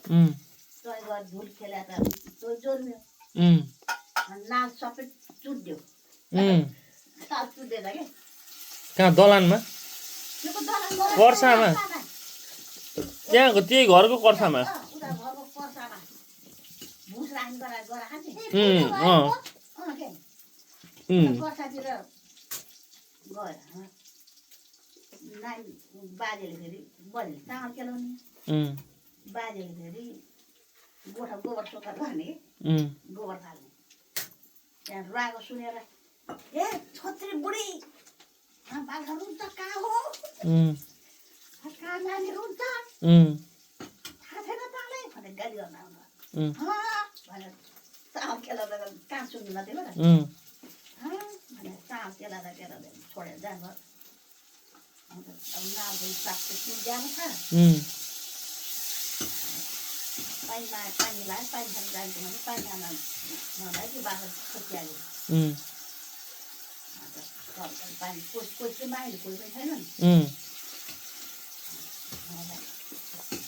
तोय घर धुल खेला त तोय जोर्मियो नाल सबै चुड्यो नाल चुडेर के कहाँ दलानमा पर्सामा त्यहाँको त्यही घरको पर्सामा उता घरको पर्सामा भुस राख्नु गरा खाने पर्सातिर गएर नानी बाजेले फेरि बढीले चामल केलाउने बाजेले फेरि गोठा गोबर सोकर गर्ने गोबर फाल्ने त्यहाँ रुवाएको सुनेर ए छोत्री बुढी बाख्रा रुन्छ कहाँ हो कहाँ नानी रुन्छ थाहा छैन तँलाई भनेर गाली गर्न आउनु भनेर चामल केलाउँदा कहाँ सुन्नु नदियो भनेर चामल केलाउँदा छोडेर जानुभयो अब नाल सागको तिन जानु छ पानी लगायो पानी खानु जान्थ्यो भने पानी खान नलाग्यो कि बाख्रा खोकिहाल्यो पानी कोही चाहिँ माग्यो कोही पनि छैन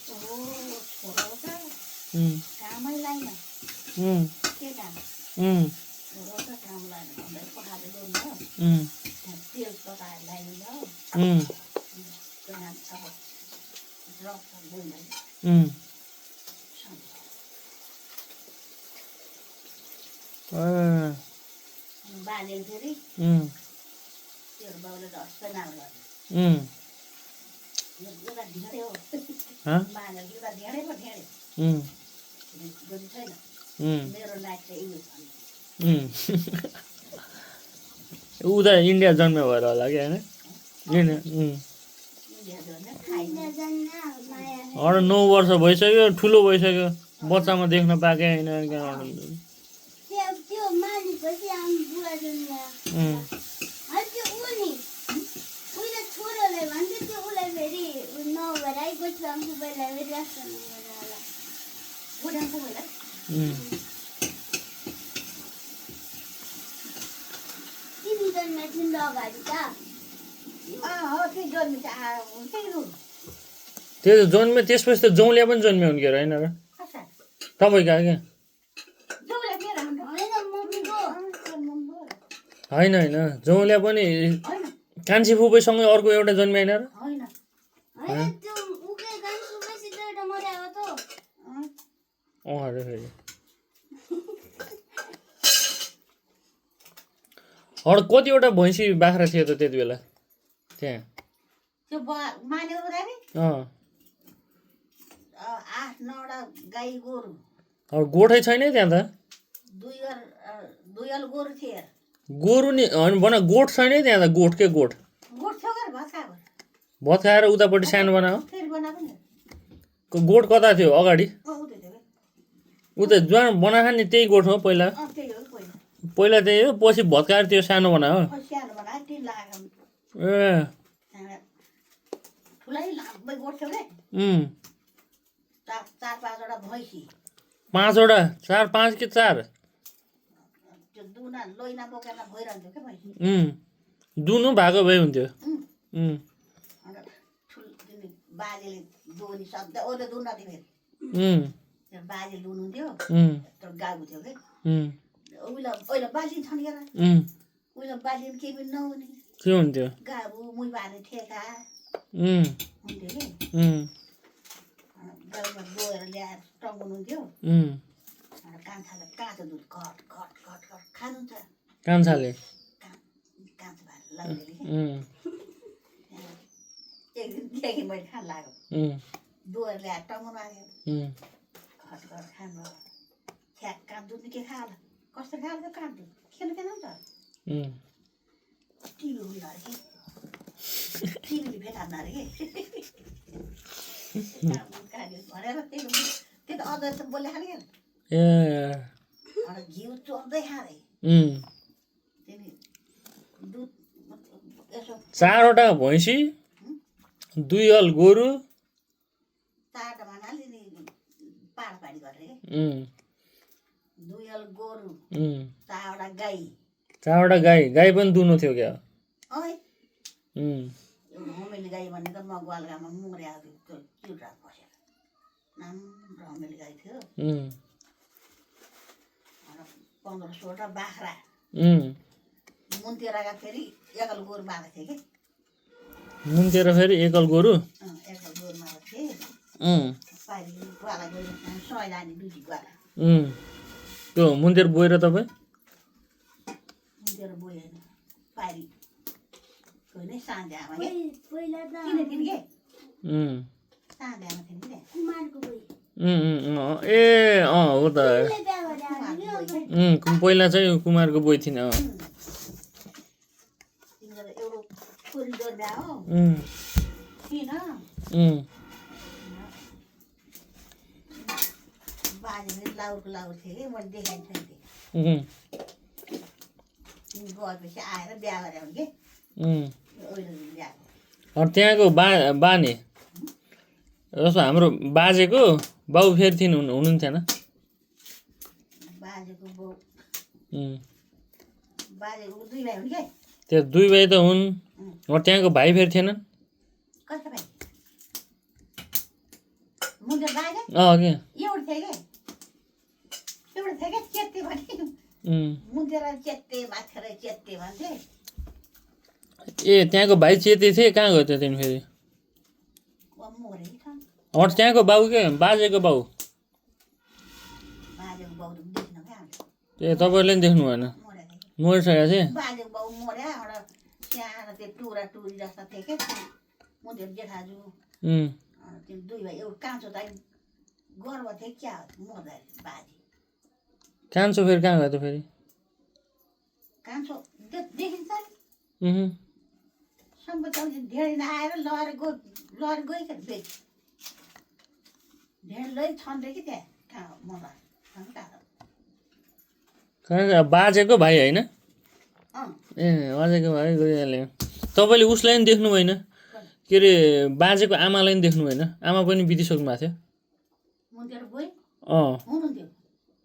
छोरो त कामै लाइन के काम छोरो त काम लाइन भन्दै पखालेर ल्याउनु तेल पकाएर ल्याइदिनु अब ड्रप बोल्दैन बालेले फेरि त्यो बाउले त अस्पताल गर्ने एउटा ढेँडे हो बालेले एउटा ढेँडे पो ढेँडे बुझी छैन मेरो नाइट चाहिँ यो ऊ त इन्डिया जन्म भएर होला कि होइन अरू 9 वर्ष भइसक्यो ठुलो भइसक्यो बच्चामा देख्न पाएकै होइन त्यो त जन्मे त्यसपछि त जौल्या पनि जन्मियो हुन् के होइन र तपाईँको क्या होइन होइन जौल्या पनि कान्छी फुपैसँगै अर्को एउटा जन्मिएन र अरे फेरि अरू कतिवटा भैँसी बाख्रा थियो त त्यति बेला त्यहाँ 8-9 गाई गोरु गोठै छैन त्यहाँ त दुईल गोरु थिए गोरु नि होइन भन गोठ छैन त्यहाँ त गोठ के गोठ भत खाएर उतापट्टि सानो बनायो गोठ कता थियो अगाडि उता जहाँ बनाएको नि त्यही गोठ हो पहिला त्यही हो पछि भत्काएर त्यो सानो बनायो ए पाँचवटा 4-5 कि 4 दुनु भएको भए हुन्थ्यो बाजेले दोनी सक्दा ओले दुन्नथ्यो फेरि बाजे दुनुहुन्थ्यो तर गाउँ थियो कि उहिले बालिन छन् क्या उहिले बालिन केही पनि नहुने के हुन्थ्यो गाबु मुइ बार्ने ठेका हुन्थ्यो कि गाउँमा गएर ल्याएर टङ्गाउनुहुन्थ्यो कान्छाले काँचो दुध घट घट घट घट खानुहुन्छ कान्छाले काँचो भात लाउनेले एक दिन देखेँ मैले खान लाग्यो दोहोर ल्याएर टङ्गाउनु आयो घट घट खानु ठ्याक काँचो दुध के खाला कस्तो खान्छ काँचो दुध खेल्नु के हुन्छ टिभी हुन्न अरे कि टिभीले भेटान्न अरे कि भनेर त्यो त अझ त बोले खाने क्या घिउ चोर्दै खाँदै दुध 4वटा भैँसी 2 हल गोरु 4वटा भन्नाले नि पाडी गरेर 2 हल गोरु 4वटा गाई पनि दुनु थियो क्या होमेली गाई भन्ने त म ग्वालगामा मुग्रे आएको त्यो चिउरा बसेर राम्रो हमेल गाई थियो उम् 15-16 बाख्रा उम् मुन्तेराका फेरि एकल गोरु मारेको थिएँ कि मुन्तेर फेरि एकल गोरु एकल गोरु मारेको थिएँ पारि ग्वाला गयो सयलानी दुई ग्वाला त्यो मुन्तेर बोएर तपाईँ मुन्तेर बोयो होइन पारि गयो नै साँझ आमा के किन के साँझ आमा थियो नि ए हो त पहिला चाहिँ कुमारको बोइ थिएन तिनीहरू एउटा छोरी जोड्दा हो किन बाजेले लाउरको लाउर थियो कि मैले देखाएको थिएँ तिमी गएपछि आएर बिहा गरे हुन् कि त्यहाँको बानी जस्तो हाम्रो बाजेको बाउ फेरि थिइन् हुनुहुन्थेन बाजेको बाउ बाजेको दुई भाइ हुन् के त्यो दुई भाइ त हुन् त्यहाँको भाइ फेरि थिएनन् कसको भाइ मुन्टेर बाजे के एउटा थियो के एउटा थियो क्या चेत्ते भने मुन्टेर चेत्ते माथेर चेत्ते भन्थे ए त्यहाँको भाइ चेते थिए कहाँ गयो त्यो दिन फेरि त्यहाँको बाउ के बाजेको बाउ ए तपाईँले पनि देख्नु भएन मरिसकेको थिएँ बाजेको बाउ मर्या एउटा सानो त्यो टुरा टुरी जस्ता थियो क्या मुन्टेर जेठाजु त्यो दुई भाइ एउटा काँचो त गर्व थियो क्या मर्दाखेरि बाजे कान्छो फेरि कहाँ गयो त फेरि कान्छो देखिन्छ सम्पत्ति धेरै नआएर लहर गयो क्या बेच धेरै लै छन् कि त्यहाँ कहाँ मलाई बाजेको भाइ होइन ए बाजेको भाइ गइहाल्यो तपाईँले उसलाई पनि देख्नु भएन के अरे बाजेको आमालाई पनि देख्नु भएन आमा पनि बितिसक्नु भएको थियो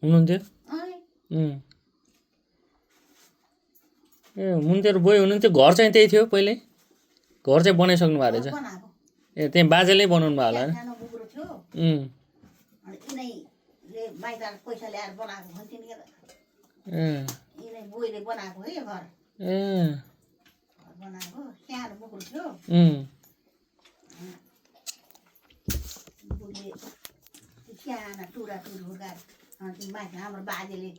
हुनुहुन्थ्यो ए मुन्तेर बोइ हुनुहुन्थ्यो घर चाहिँ त्यही थियो पहिल्यै घर चाहिँ बनाइसक्नु भएको रहेछ ए त्यहाँ बाजेले बनाउनु भयो होला पैसा ल्याएर बनाएको हुन्थ्यो नि यिनै बोइले बनाएको है घर बनाएको सानो बुकुर थियो बुढीले साना टुरा टुरी हुर्काएर माथि हाम्रो बाजेले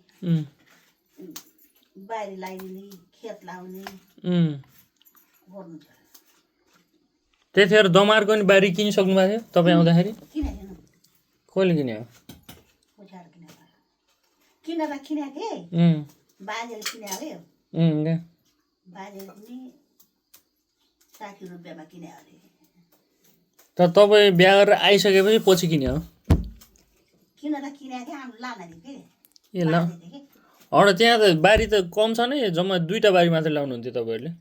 बारी लगाइदिने खेत लाउने गर्नुहुन्छ त्यतिखेर दमारको नि बारी किनिसक्नु भएको थियो तपाईँ आउँदाखेरि किनेको कहिले किन्यो किन त किनेको थिएँ बाजेले किने अरे बाजेले पनि 60 रुपियाँमा किने अरे त तपाईँ बिहा गरेर आइसकेपछि पछि किन्यो किन त किनेको थिएँ हाम्रो लाँदाखेरि फेरि ए ल त्यहाँ त बारी त कम छ नि जम्मा 2टा बारी मात्रै लाउनुहुन्थ्यो तपाईँहरूले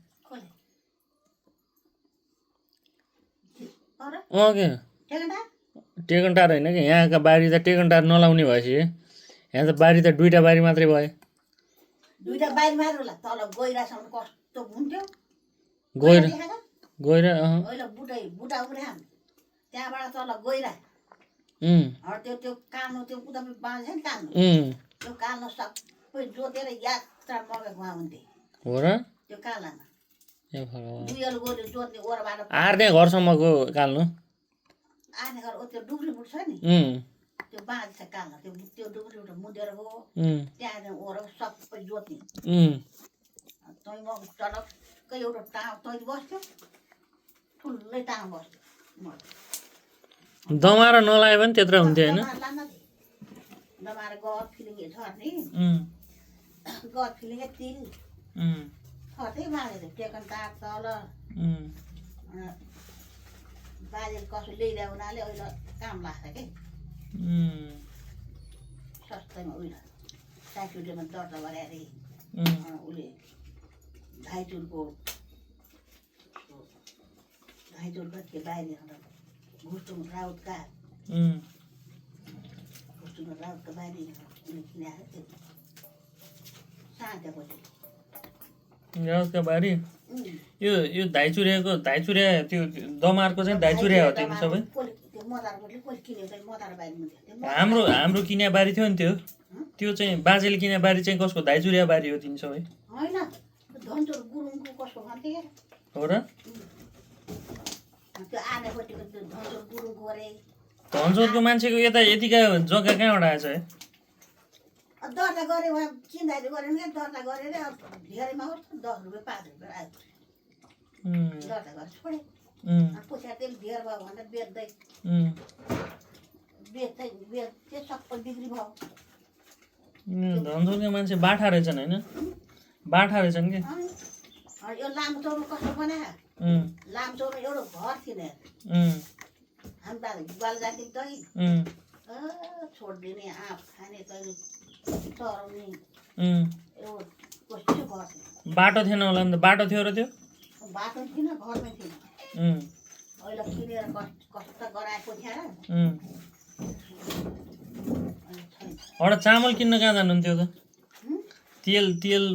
के टेकनटार होइन कि यहाँका बारी त टेकनटार नलाउने भएपछि यहाँ त बारी त 2टा बारी मात्रै भयो 2टा बारी मात्र होला तल गइरासम्म कस्तो हुन्थ्यो गइरा बुटा उब्रे त्यहाँबाट तल गइरा त्यो काल्नु त्यो उता बाँझ नि काल्नु त्यो काल्नु सबै जोतेर यात्रा मगेको हुन्थे हो र त्यो कालामा दुईहरू गोले जोत्ने ओरबाट आर्ने घरसम्मको काल्नु आर्ने घर त्यो डुब्रीबुट छ नि त्यो बाँझ छ काल्नु त्यो डुब्रीबुट मुदेर हो त्यहाँ ओर सबै जोत्ने तै म टलक्कै एउटा टाँ तै बस्थ्यो ठुलै टाँ बस्थ्यो दमाएर नलाए पनि त्यत्रो हुन्थ्यो होइन दमाएर गहत फिलिङ्गे छर्ने गहत फिलिङ्गे तिल छर्दै मागेको टेकनटार तल बाजेले कसो ल्याइदियो हुनाले अहिले काम लाग्छ कि सस्तैमा उहिले 60 रुपियाँमा दर्ता गरे अरे उसले धाइचुरको के बाहिर घुस्टुङ राउतका बाहिर उसले किनाएर त्यो साँझपछि राउतका बारी यो धाइचुरियाको धाइचुरिया त्यो दमारको चाहिँ धाइचुरिया हो त्यो सबै मदारकोले कसले किन्यो त मदार बारीमा थियो हाम्रो किन्या बारी थियो नि त्यो चाहिँ बाजेले किन्या बारी चाहिँ कसको धाइचुरिया बारी हो तिन सबै होइन धनचोर गुरुङको कसको भन्थे हो र त्यो आनेपट्टिको त्यो धनचोर गुरुङको अरे धनचोरको मान्छेको यता यतिका जग्गा कहाँबाट आएछ है दर्ता गरे उहाँ चिन्दाखेरि गरेन क्या दर्ता गरेर धेरैमा हो 10 रुपियाँ 5 रुपियाँ आयो दर्ता गरेर छोडे पछाडि त्यसले धेर भयो भनेर बेच्दै सबै बिक्री भयो धनचोरको मान्छे बाठा रहेछन् होइन बाठा रहेछन् कि यो लामो चौरमा कस्तो बनायो लामो चौरमा एउटा घर थिएन हामी बाल जाति दही छोडिदिने आँप खाने तैँले चराउने एउटा कस्तो घर थियो बाटो थिएन होला नि त बाटो थियो र त्यो बाटो थिएन घरमै थिएन अहिले किनेर कष्ट गराए पछ्याएर एउटा चामल किन्न कहाँ जानुहुन्थ्यो त तेल तेल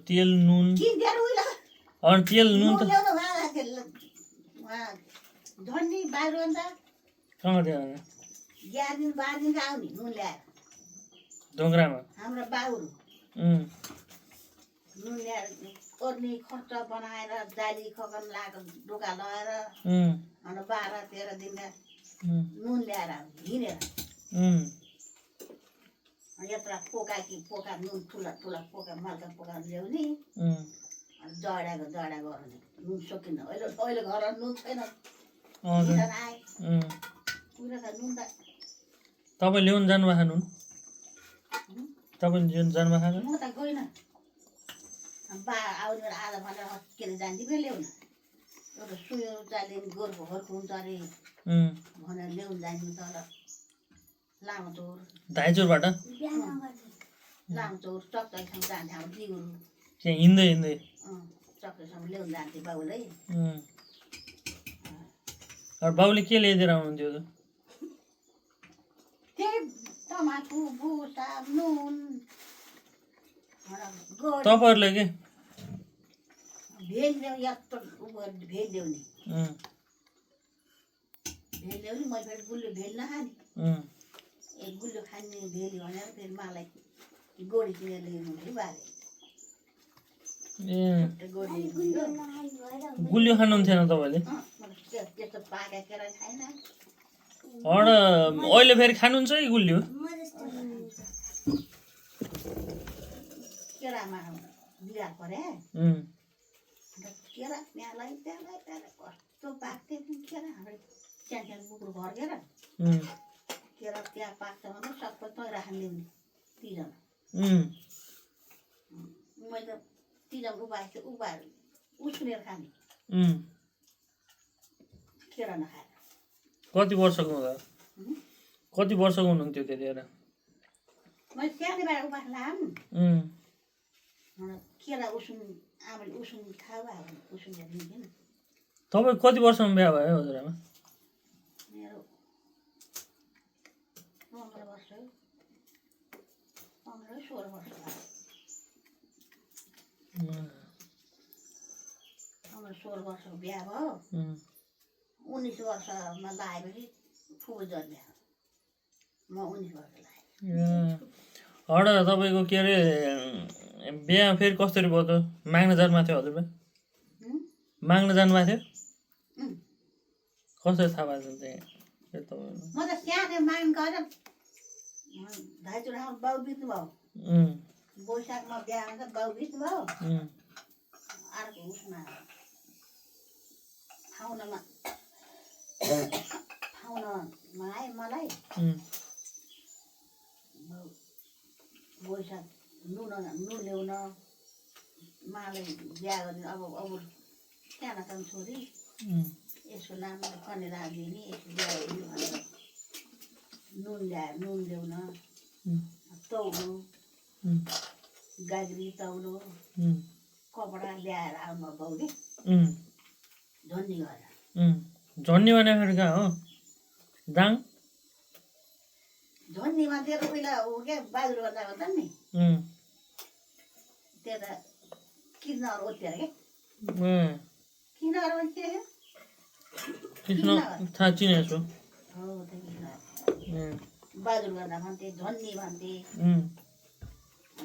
तेल नुन अनि तेल नुन त धनी बाहिर अन्त कहाँ थियो 11 दिन 12 दिन आउने नुन ल्याएर ढोक्रामा हाम्रो बाउहरू नुन ल्याएर ओर्नी खर्च बनाएर जाली खगन लगाएको ढोका लगाएर अनि 12-13 दिनमा नुन ल्याएर हिँडेर यत्र पोका नुन ठुला पोका मल्का पोका ल्याउने जडाको गर्ने नुन सकिन अहिले घर नुन छैन आए पुरा त नुन त तपाईँ ल्याउनु जानुभएको नुन तपाईँले ल्याउनु जानुभएको म त गइनँ बा आउने बेला आधा भनेर हस्केर जान्थ्यो ल्याउन एउटा सुयो चाले गोरको घरको हुन्छ अरे भनेर ल्याउनु जान्थ्यो तल लामो चौर धाइचुरबाट लामो चौर चक्चैसम्म जान्थ्यो हाम्रो दिगुरु त्यहाँ हिँड्दै चक्चैसम्म ल्याउनु जान्थ्यो बाउले बाउले के ल्याइदिएर आउनुहुन्थ्यो त त्यही टमाटो भुसा नुन तपाईँहरूले के भेल ल्याउने यस्तो भेल ल्याउने मैले फेरि गुलियो भेल नखाने गुलियो खाने भेल भनेर फेरि मलाई गोडी किनेर ल्याउनु थियो बाले गुलियो खानुहुन्थेन तपाईँले त्यस्तो पाका केरा छैन अहिले फेरि खानुहुन्छ कि गुलियो केरामा बिगार परे केरा प्यालाई कस्तो पाक्थ्यो केरा हाम्रो सानो बुकुर घर केरा त्यहाँ पाक्छ भने सबै तै राख्न ल्याउने तिजना मैले त तिजना उभाएको थियो उभाएर उस्नेर खाने केरा नखाएर कति वर्षको हुनुहुन्थ्यो त्यतिखेर मैले सानैबाट उभाएर लाम केरा आमाले उसन खाऊ उसन दिन्थेन तपाईँ कति वर्षमा बिहा भयो हजुरआमा मेरो 15 वर्ष 16 वर्ष हाम्रो 16 वर्षको बिहा भयो 19 वर्षमा लागेपछि फुपू जन्म्यो म 19 वर्ष लाग्यो तपाईँको के अरे बिहा फेरि कसरी भयो त माग्न जानुभएको थियो हजुर माग्न जानुभएको थियो कसरी थाहा भएको छ म त सानो माग्न गएर धाइचुरामा बाउ बित्नु भयो वैशाखमा बिहा हुन्छ बाउ बित्नु भयो अर्को उसमा फाउनमा आयो मलाई वैशाख नुन ल्याउन माले बिहा गर्ने अब सानो सानो छोरी यसको नाम कनेरा दिने यसको बिहा हेर्ने भनेर नुन ल्याउन तौलो गाग्री तौलो कपडा ल्याएर आउनु बाउले झन्डी गरेर झन्डी भने कहाँ हो दाङ झन्डीमा त्यो पहिला हो क्या बाजुरो गर्दा गर्दा नि त्यता किन्नर ओत्यो अरे क्या किन्नर ओत्यो थाहा चिनेको छु हो बाजुल गर्दा भन्थे झन्नी भन्थे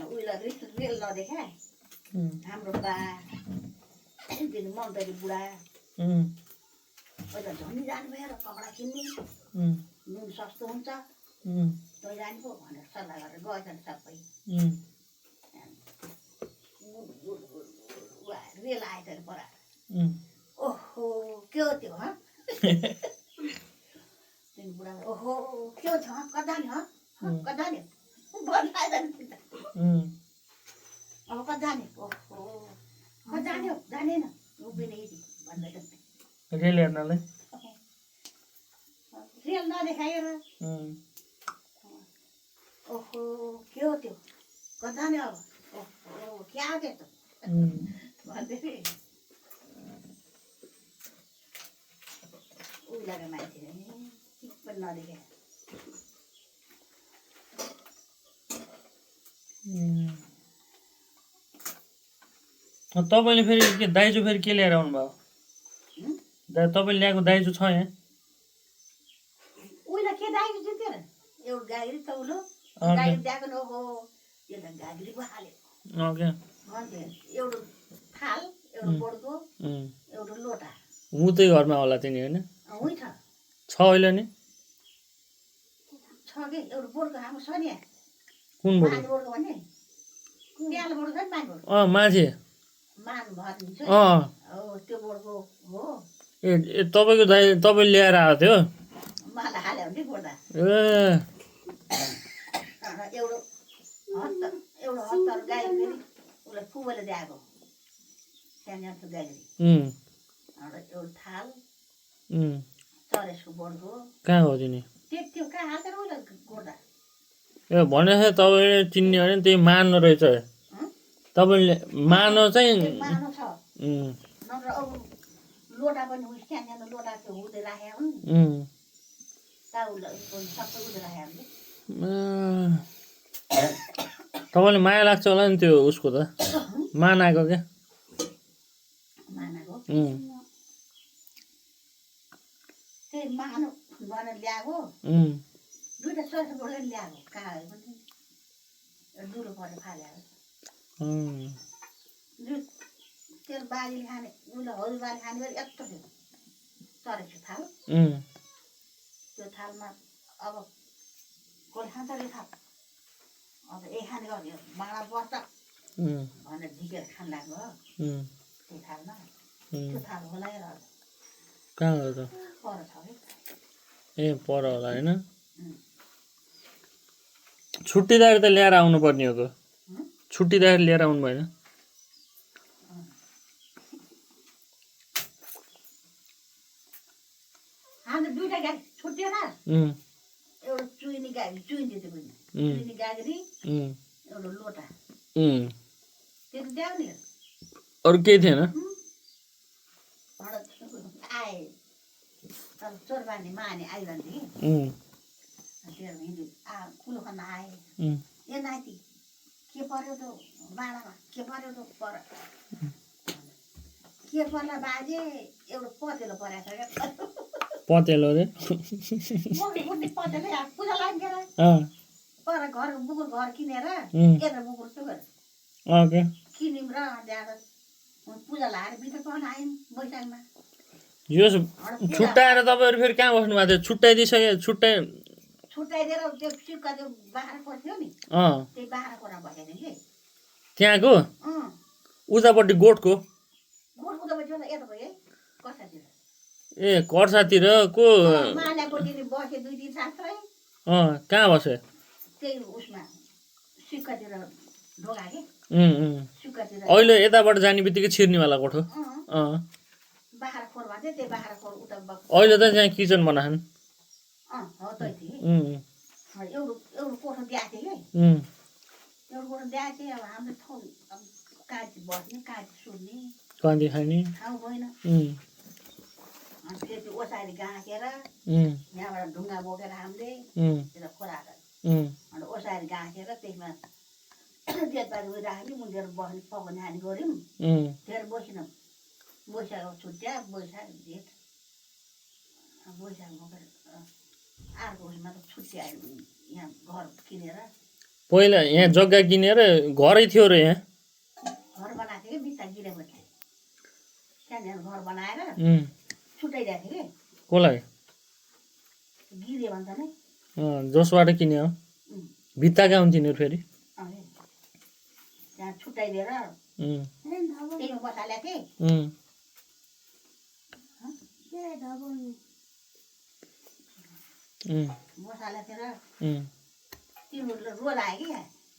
उहिले रेल नदेखा हाम्रो बा मन्तरी बुढा पहिला झन्नी जानुभयो र कपडा किन्ने नुन सस्तो हुन्छ तँ जाने पो भनेर सल्लाह गरेर गएछन् सबै रेल आएछ अरे पर ओहो के हो त्यो बुढा ओहो के हो छ कता नि कता नि अब कता जाने ओहो कता जाने हो जानेन उभिने भन्दै रेल हेर्नलाई रेल नदेखाएर ओहो के हो त्यो कता नि अब ओहो के आयो त्यस्तो भन्दै उहिलेको मान्छे ठिक पनि नदेखे तपाईँले फेरि के दाइजो फेरि के ल्याएर आउनुभयो तपाईँले ल्याएको दाइजो छ यहाँ उहिले के दाइजो थियो त्यो एउटा गाग्री तौलो गाग्री दिएको न ओहो त्यो त गाग्री पो हाल्यो भन्थे एउटा थाल एउटा बोडको एउटा लोटा उतै घरमा होला तिनी होइन उही छ अहिले नि छ कि एउटा बोडको हाम्रो छ नि कुन बोडको बोडको भन्ने प्यालो बोडको छ नि माथि बोडको माथि मान भनिन्छ हो त्यो बोडको हो ए तपाईँको दाइ तपाईँले ल्याएर आएको थियो मलाई हाल्यो भने बोड्दा एउटा हत्तर गाई फेरि उसलाई फुबले दिएको सानो गाई एउटा थाल चरेसको बोडको कहाँ हो तिनी त्यो कहाँ हालेर उसलाई गोड्दा ए भनेपछि तपाईँले चिन्ने भने त्यही मानो रहेछ तपाईँले मानो चाहिँ मानो छ नत्र अब लोटा पनि उयो सानो लोटा त्यो हुँदै राखेको हुन् सबै उयो राखेको तपाईँले माया लाग्छ होला नि त्यो उसको त मानाको क्या मानाको त्यही मानो भनेर ल्याएको दुईवटा सरसबाट ल्याएको कहाँ पनि दुलो परेर फालेको त्यो बालीले खाने उसले हौल बाली खाने गरी यत्रो थियो चरेको थाल त्यो थालमा अब कसले खान्छ अरे थाल अब खाने गर्ने बाँडा बस्छ भनेर झिकेर खान लाग्यो त्यो थालमा त्यो थाल होला कहाँ हो त पर छ है ए पर होला होइन छुट्टीदाखेरि त ल्याएर आउनु पर्ने हो त छुट्टीदाखेरि लिएर आउनु भएन हाम्रो दुईटा गाडी छुट्टिएन एउटा चुइनी गाडी चुइन्थ्यो त्यो पनि चुइनी गाग्री एउटा लोटा त्यो ल्याउ नि अरू केही थिएन आए तर चोरबानी माने आइरहन्थे कि त्यो हिँड्यो कुलो खन्न आए ए नाति के पर्यो त बाँडामा के पर्यो त पर के पर्ला बाजे एउटा पतेलो परेको छ क्या पतेलो रे पतेलो पूजा लाग्थेर पर घर बुकुर घर किनेर केन्द्र बुकुर सुगर किन्यौँ र त्यहाँ पूजा लगाएर भित्र पर्न आयौँ बैशाखमा यो छुट्टाएर तपाईँहरू फेरि कहाँ बस्नु भएको थियो छुट्टाइदिइसके छुट्टाइदिएर त्यो सिक्का त्यो बाख्रा पर्थ्यो नि त्यही बाख्रा कोरा बसेको थिएँ कि त्यहाँको उतापट्टि गोठको उतापट्टि यता भयो है कसातिर ए कर्सातिरको मालापट्टि बस्यो 2-3 शास्त्रै कहाँ बस्यो त्यही उसमा सिक्कातिर ढोका के सिक्कातिर अहिले यताबाट जाने बित्तिकै छिर्नेवाला कोठो बाख्रा खोर भन्थ्यो त्यही बाख्रा खोर उता अहिले त त्यहाँ किचन बनाछन् हो त एउटा कोठो दिएको थिएँ कि एउटा कोठो दिएको थिएँ अब हाम्रो ठाउँ अब काँची बस्ने काँची सुत्ने काँची खाने ठाउँ भएन अनि त्यो ओसारी गाँसेर यहाँबाट ढुङ्गा बोकेर हामीले त्यो खोलाएर अन्त ओसारी गाँसेर त्यसमा तेलपाती उयो राख्ने मुन्टेर बस्ने पकाउने खाने गऱ्यौँ धेरै बसेनौँ वैशाख छुट्या वैशाख जेठ वैशाख बोकेर अर्को उसमा त छुट्यायो यहाँ घर किनेर पहिला यहाँ जग्गा किनेर घरै थियो र यहाँ घर बनाएको थियो कि बित्ता गिरेपछि सानो घर बनाएर छुट्याइदिएको थियो कि कसलाई गिरे भन्छ नि जसबाट किन्यो भित्ता कहाँ हुन्थ्यो फेरि त्यहाँ छुट्याइदिएर त्यहीमा बसालेको थिएँ बसालेको थिएँ र तिनीहरूले रोल आयो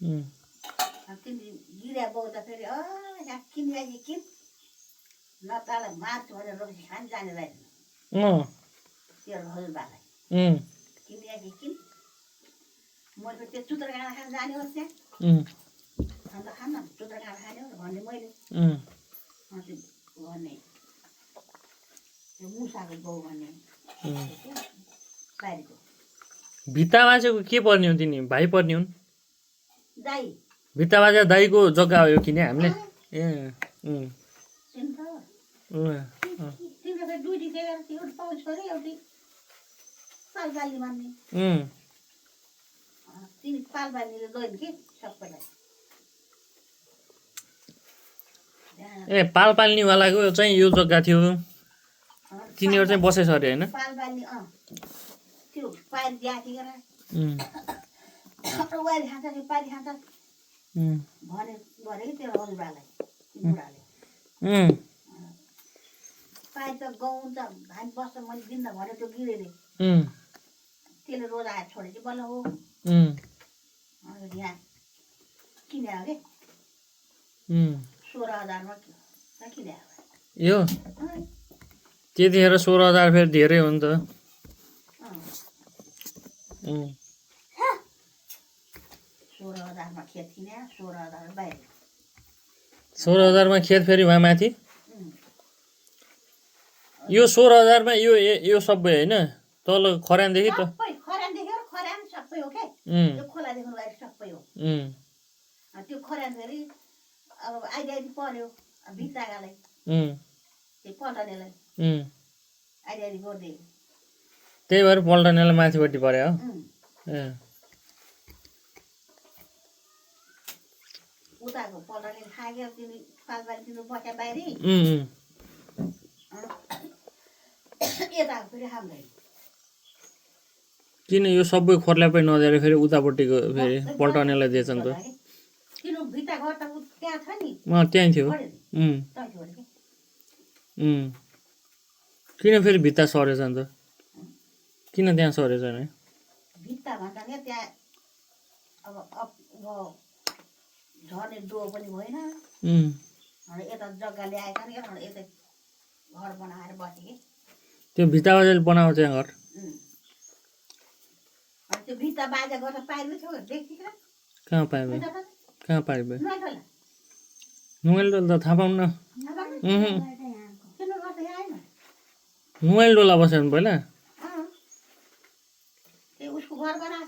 कि तिमी गिरा बोक्दाखेरि यहाँ किनिरहेको किन नतालाई मार्छु भनेर रोटी खान जाने रहेछ त्यो हजुरबालाई किनिरहेको किन मैले त्यो चुत्र काँडा खान जाने होस् त्यहाँ अन्त खान चुत्र काँडा खाने हो भन्ने मैले भन्ने त्यो मुसाको बाउ भन्ने बारीको भित्ता बाजेको के पर्ने हुन् तिनी भाइ पर्ने हुन् दाई भित्ता बाजे दाईको जग्गा हो यो किने हामीले तिम्रो दुईटी के एउटा पाउँछ अरे एउटी पालबाली मान्ने तिमी पालबालीले गयो कि सबैलाई ए पाल्नेवालाको चाहिँ यो जग्गा थियो तिनीहरू चाहिँ बसेछ अरे होइन पालबाली त्यो पारी दिएको थियो वारी खान्छ कि पारी खान्छ भने गरे कि त्यो हजुरबालाई बुढाले पारी त गाउँ त हामी बस्छ मैले दिन्न भने त्यो गिरेले त्यसले रोज आएर छोडेपछि बल्ल हो यहाँ किने अरे 16,000 मा किने यो त्यतिखेर 16,000 फेरि धेरै हो नि त 16,000 मा खेत किने 16,000 बाहिर 16,000 मा खेत फेरि वहाँ माथि यो 16,000 मा यो सबै होइन तल खरानदेखि त खरानदेखि खरान सबै हो क्या यो खोलादेखि बाहिर सबै हो त्यो खरान फेरि अब आइडियाइडी पर्यो भित्तागालाई त्यो पल्टनेलाई आइडियाइडी गरिदियो त्यही भएर पल्टनेलाई माथिपट्टि पर्यो उताको पल्टने खायो तिमी पालबारी तिम्रो बस्या बाहिरी यताको फेरि हाम्रै किन यो सबै खोर्ल्यापै नदिएर फेरि उतापट्टिको फेरि पल्टनेलाई दिएछ नि त किन भित्ता घर त त्यहाँ छ नि त्यहीँ थियो किन फेरि भित्ता सरेछ नि त किन त्यहाँ सरेछ नि भित्ता भन्दा नि त्यहाँ अब झर्ने डो पनि भएन यता जग्गा ल्याएका नि यता घर बनाएर बसे कि त्यो भित्ता बाजेले बनाएको त्यहाँ घर त्यो भित्ता बाजा गर्न पाइँदै थियो देखि कहाँ पाइबे नुवाइल डोला त थाहा पाउनु नुवाइल डोला बस्यो भने पहिला उसको घर बनाएको छ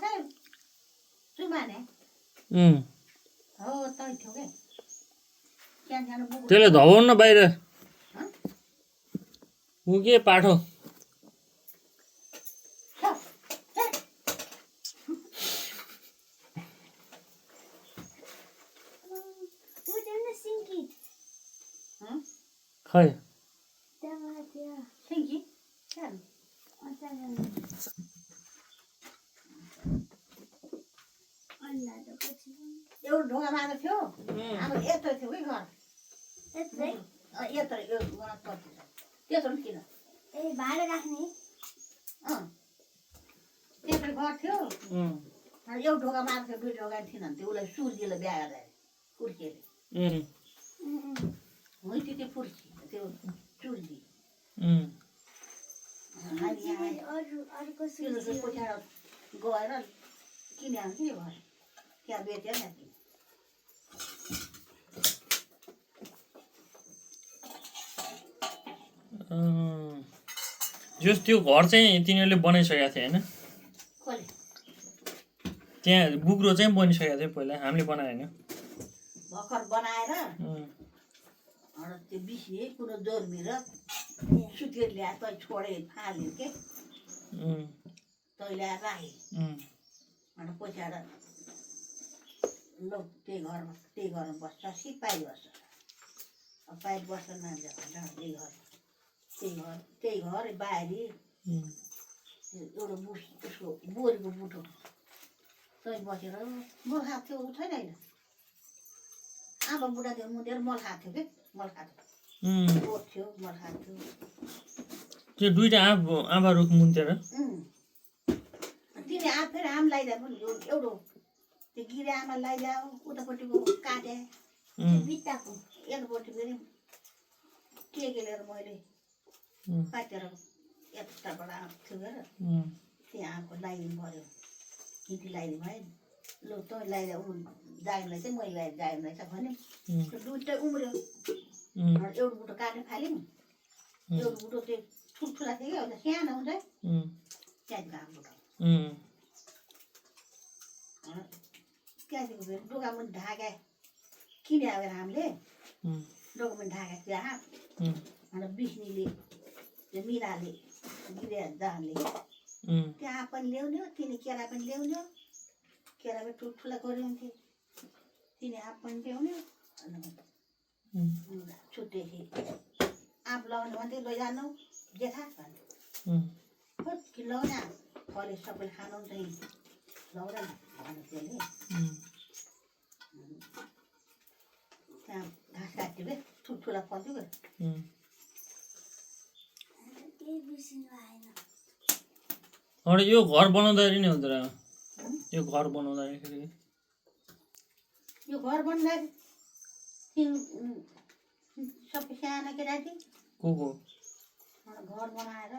सुमाने हो तै थियो क्या त्यसले धपाउनु न बाहिर ऊ के पाठो खै एउटा ढोका मात्र थियो हाम्रो यत्रो थियो कि घर यत्रो त्यत्रो किन ए भाडा राख्ने त्यत्रो घर थियो एउटा ढोका मात्र थियो दुई ढोका थिएन त्यो उसलाई सुर्जीले बिहा गर्दा कुर्सीले होइन त्यो फुर्सी त्यो चुर्जी कोठार गएर किने आउँछ नि घर त्यहाँ बेचेर न जस त्यो घर चाहिँ तिनीहरूले बनाइसकेको थियो होइन त्यहाँ बुग्रो चाहिँ बनिसकेको थियो पहिला हामीले बनायो होइन भर्खर बनाएर त्यो बिसिए कुरो जोर्मी र सुतेर ल्याएर त छोडे फाल्यो के तैँले ल्याएर राखेँ अन्त पछाड ल त्यही घरमा बस्छ सिपाही बस्छ अब पाइप बस्छ नानीले त्यही घर बाहिरी एउटा उसको बोरीको बुटो तै बसेर मल खाएको थियो ऊ छैन होइन आमा बुढा थियो मुदेर मल खाएको थियो कि मल खाएको थियो थियो मल खाएको थियो त्यो दुईटा आँपा रुख मुन्थेर तिनी आँप फेरि आम लगाइदिए पनि एउटा त्यो गिरे आमा लगाइदियो उतापट्टिको काटे बित्ताको एकपट्टि फेरि के लिएर मैले काटेर यताबाट आँप थियो हेर त्यो आँपको लगाइदिनु पऱ्यो खिटी लगाइदिनु भयो लु तँ लगाइदियो ऊ जागिनलाई चाहिँ मैले लगाएर जागिन रहेछ भने दुइटै उम्रियो एउटा बुटो काट्नु फाल्यौँ एउटा बुटो त्यो ठुल्ठुला थियो कि अहिले सानो हुन्छ त्यहाँदेखिको आँप बुटो त्यहाँदेखिको फेरि डोकामुनि ढाके किने आएर हामीले डोकामुनि ढाकेको थियो आँप अन्त बिस्नीले त्यो मिराले गिरे जहाँले त्यो आँप पनि ल्याउने हो तिनी केरा पनि ल्याउने हो केरा पनि ठुल्ठुला गरिन्थे तिनी आँप पनि ल्याउने हो अन्त छुट्टेपछि आँप लगाउनु भन्थ्यो लैजानु जेठा भन्यो कि लगाउने फले सबैले खानु चाहिँ लगाउँदैन भन्यो त्यसले त्यहाँ घाँस काट्यो कि ठुल्ठुला फल्थ्यो कि अरे यो घर बनाउँदाखेरि नि हुँदैन यो घर बनाउँदाखेरि यो घर बनाउँदाखेरि सबै सानो केटाटी को घर बनाएर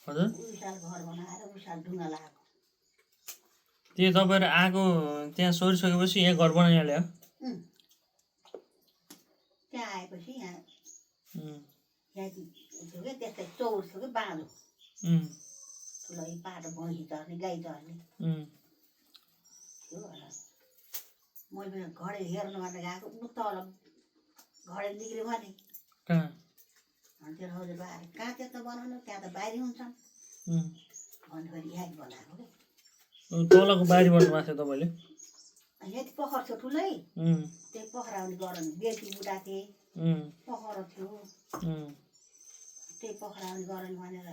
हजुर विशाल घर बनाएर विशाल ढुङ्गा लगाएको त्यो तपाईँहरू आएको त्यहाँ सोरिसकेपछि यहाँ घर बनाइहाल्यो त्यहाँ आएपछि यहाँ थियो कि त्यस्तै चौर थियो कि बाँधो ठुलो पाटो भैँसी चर्ने गाई चर्ने थियो मैले घडे हेर्नु भनेर गएको ऊ तल घडे निक्ल्यो भने अनि त्यो हजुर आएर कहाँ त्यस्तो बनाउनु त्यहाँ त बाहिरी हुन्छन् भन्नु फेरि यहाँ बनाएको कि तलको बारी बनाउनु भएको थियो तपाईँले यहाँ पोखर थियो ठुलै त्यही पोखरा पनि गराउनु बेलकी बुढा थिए पोखर थियो त्यही पोखरा पनि गराउनु भनेर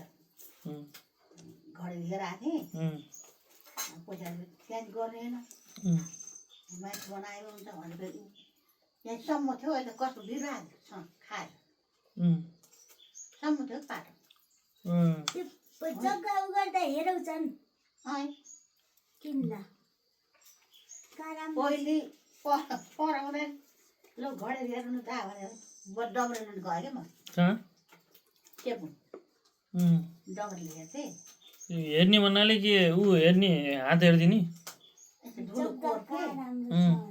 घडे लिएर आएको थिएँ पछाडि त्यहाँ गर्ने होइन मान्छे बनायो हुन्छ भने फेरि यहाँसम्म थियो अहिले कस्तो बिरुवा खाएर सम्म थियो पाटो जग्गा गर्दा हेराउँछन् किन्दा पहिले पढाउँदा ल घडे हेर्नु जा भनेर डम्रेले गएँ क्या म टेपुन डम्रेले हेर्थेँ हेर्ने भन्नाले के ऊ हेर्ने हात हेरिदिने धुलो कोर्थे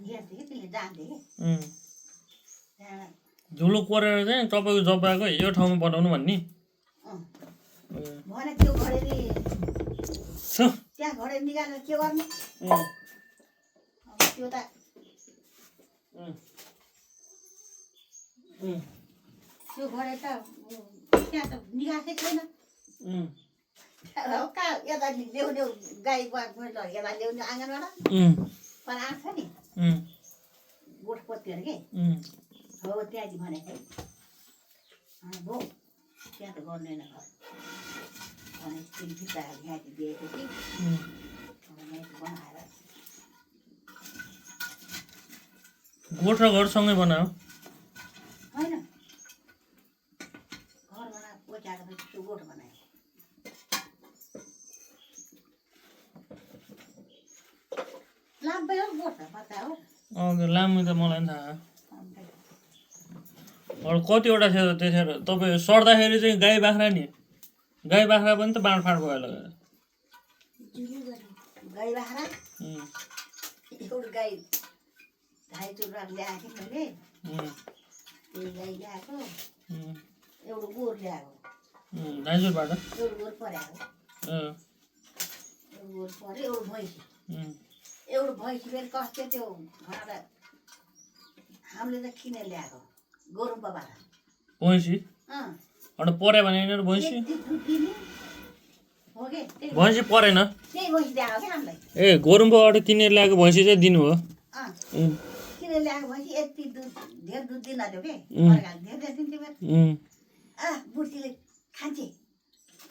हेर्थेँ कि त्यसले जान्थेँ कि त्यहाँ धुलो कोरेर चाहिँ तपाईँको जब्बाको यो ठाउँमा बनाउनु भन्ने भने त्यो घडेरी त्यहाँ घडेरी निकालेर के गर्ने अब त्यो त त्यो घडे त त्यहाँ त निकासै छैन कहाँ यता ल्याउने गाई यता ल्याउने आँगनबाट पर आँट्छ नि गोठपत्तीहरू के हो त्यहाँदेखि भनेको भो त्यहाँ त गर्दैन घर भने फेरि भित्ता यहाँदेखि दिएको कि यहाँदेखि बनाएर गोठ र घरसँगै बनायो होइन घर बनाएर पोचाएर त्यो गोठ बनायो लाम्बै हो गोठ त पत्ता हो लामो त मलाई पनि थाहा अरू कतिवटा थियो त्यतिखेर तपाईँ सर्दाखेरि चाहिँ गाई बाख्रा नि गाई बाख्रा पनि त बाँडफाँड भयो लगेर गाई बाख्रा एउटा गाई ढाई चुर्रा ल्याएको थिएँ मैले त्यही गाई ल्याएको एउटा गोर ल्याएको दाइजोबाट एउटा गोर पऱ्याएको एउटा गोर पऱ्यो एउटा भैँसी फेरि कस्तो त्यो घरबाट हामीले त किनेर ल्याएको गोरुम्पाबाट भैँसी अन्त पऱ्यो भने यिनीहरू भैँसी यति दुध दिने हो कि त्यही भैँसी परेन भैँसी ल्याएको क्या हामीलाई ए गोरुम्बाबाट किनेर ल्याएको भैँसी चाहिँ दिनु हो किन ल्याएको भैँसी यति दुध धेर दुध दिन थियो कि धेर धेर दिन्थ्यो बुढीले खान्छे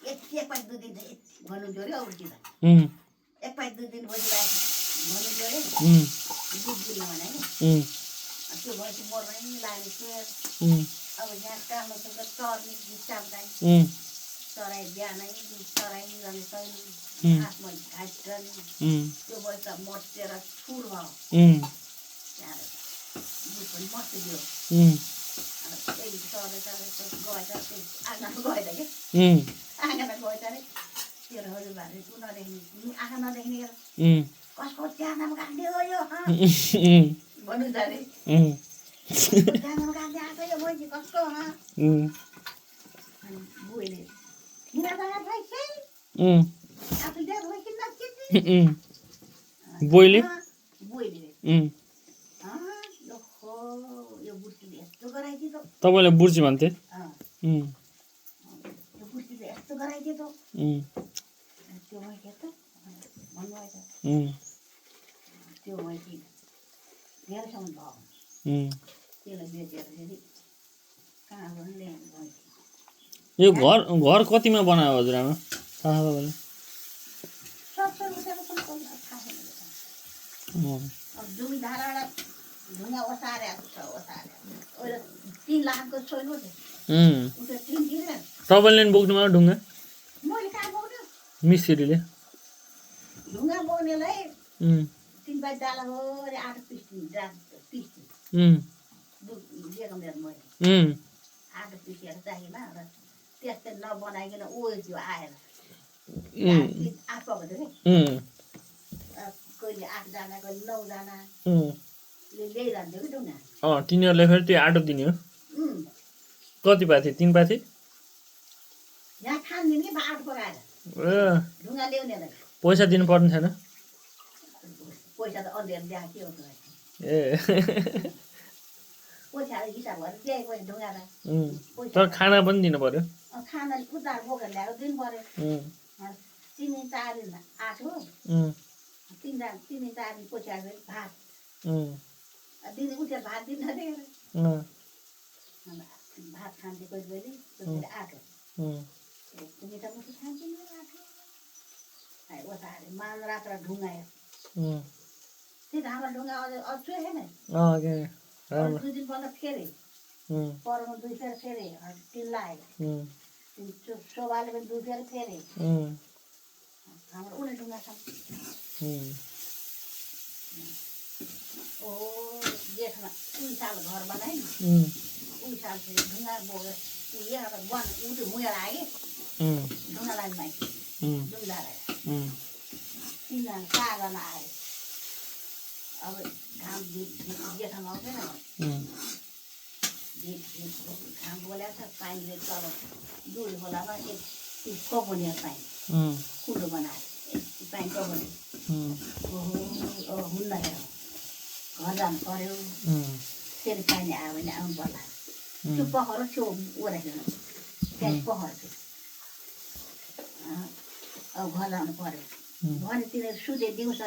यति एक पाइट दुध दिन्छ यति भन्नुहुन्थ्यो अरे औरती त एक पाइट दुध दिनु भैँसीलाई भन्नुहुन्थ्यो अरे दुध दिनु भने नि त्यो भैँसी मर्नै लाग्ने थियो अब यहाँ कामसँग चर्ने बिचार्दैन चराइ बिहानै दुध चराइरहने छैन हातमा घाँस गर्ने त्यो भैँसी त मटेर ठुर भयो त्यहाँ दुध पनि मसिदियो अन्त त्यही चढेर गएछ त्यही आँगनमा गएछ कि आँगनमा गएछ अरे त्यो हजुरबाले नदेख्ने आँखा नदेख्ने कसको च्यानामा काट्ने हो यो भन्नु त अरे च्यानामा काट्ने आएको यो भैँसी कसको अनि बुढीले बोइले तपाईँले बुर्ची भन्थे यो घर कतिमा बनायो हजुरआमा थाहा तपाईँले ढुङ्गा ओसारेको छ ओसारे 3 लाखको छोइलो तपाईँले नि बोक्नुभयो ढुङ्गा मैले कहाँ बोक्नु मिस्त्रीले ढुङ्गा बोक्नेलाई 3 बाई डाला हो अरे 8 पिस दिएको मेरो मैले 8 पिसेर चाहिएन र त्यस्तै नबनाइकन ओल्थ्यो आएर 8 पकाएको थियो कि कहिले 8 जना कहिले 9 जना ल्याइरहन्थ्यो कि ढुङ्गा तिनीहरूले फेरि त्यो आटो दिने हो कति पाथे 3 पाथे यहाँ खान्दिन कि 8 पकाएर ढुङ्गा ल्याउनेलाई पैसा दिनु पर्ने थिएन पैसा त अन्धेर ल्याएको के हो ए पैसाहरू हिसाब गरेर ल्याएको ढुङ्गालाई तर खाना पनि दिनु पर्यो खाना उतार बोकेर ल्याएको दिनु पर्यो 3-4 दिन 8 हो 3-4 दिन पैसा भात दिने उठेर भात दिन भात खान्थे कोही बेली आठो मिठा मुठी खान्थे आठो ओसारे मान रात्र ढुङ्गायो त्यही त हाम्रो ढुङ्गा अझ छैन 2 दिनपल्ट फेरे परमा 2 फेर फेरे टिल्लायो शोभाले पनि 2 फेर फेरे हाम्रो उनी ढुङ्गा छ जेठमा 2 साल घर बनाए नि 2 साल फेरि ढुङ्गा बोकेर यहाँ मुएर आएँ ढुङ्गा लाने मान्छे ढुङ्गा आएर 3 जना 4 जना आए अब घाम जेठामा आउँदैन घाम बोलाएको छ पानीले तल दुध खोलामा एक कपनिया पानी कुलो बनाएर पानी कपनी हुन्न घर जानु पर्यो फेरि पानी आयो भने आउनु पर्ला त्यो पखरो छेउ ओराइदिनु त्यहाँ पखर थियो अब घर जानु पर्यो भने तिनीहरू सुते दिउँछ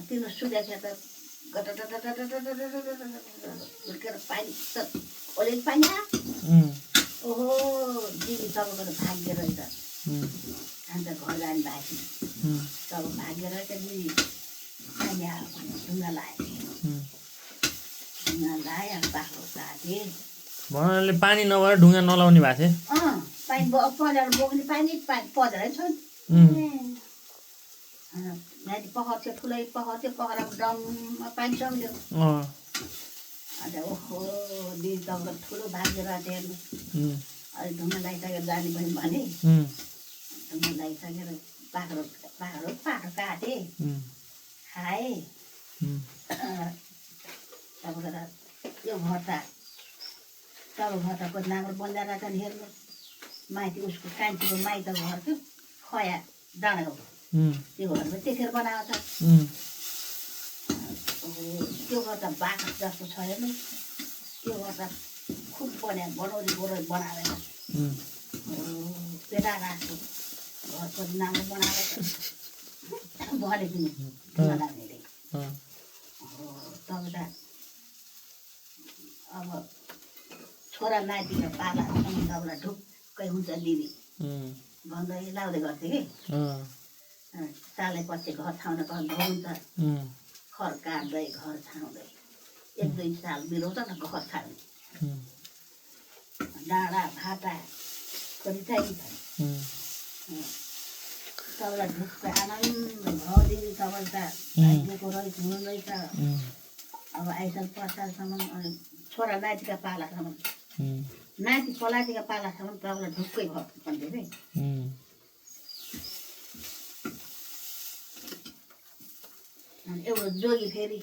तिनीहरू सुतेको त हुर्केर पानी त अलिअलि पानी आयो ओहो दिदी तपाईँको त भाग्य रहेछ अन्त घर जाने भाइ तब भाग्य रहेछ दिदी पानी आयो भने ढुङ्गा लायो ढुङ्गा लायो बाख्रो काटेँ भन्नाले पानी नभएर ढुङ्गा नलाउने भएको थियो पानी पँधेर बोक्ने पानी पँधेरै छ माथि पखर थियो ठुलै पखर थियो पखराको डममा पानी सक्यो अन्त ओहो दिदी तपाईँको ठुलो भाग्य रहेछ हेर्नु अहिले ढुङ्गा लगाइसकेर जाने भने ढुङ्गा लगाइसकेर बाख्रो पाठो काटेँ खाएँ तपाईँको त यो घर त तपाईँको घर त कति राम्रो बन्दा रहेछ नि हेर्नु माइती उसको कान्छीको माइत घर थियो खया डाँडाको त्यो घरमा त्यतिखेर बनाएको छ त्यो घर त बाख्रा जस्तो छ हेर्नु त्यो घर त खुब बनाउँदै बनाएर उम्, पेटा राख्छु घरको नामले बनाएर भने पनि नलाग्नेले अँ, तपाईँ त अब छोरा नातिको पालासम्म तपाईँलाई ढुक्कै हुन्छ दिदी उम्, भन्दै लाउँदै गर्थेँ कि अँ, सालै पछि घर छाउन पर्ने हुन्छ उम्, खर काट्दै घर छाउँदै 1-2 साल बिराउँछ न घर छाड्ने उम्, डाँडा भाटा कति चाहिन्छ उम्, तपाईँलाई ढुक्कै आनन्द भयो दिदी तपाईँ त भाइको रहेछ हुँदैछ उम्, अब आइसाल 5 सालसम्म अनि छोरा नातिका पालासम्म उम्, नाति पलातीका पालासम्म तपाईँलाई ढुक्कै भयो भन्थ्यो कि उम्, अनि एउटा जोगी फेरि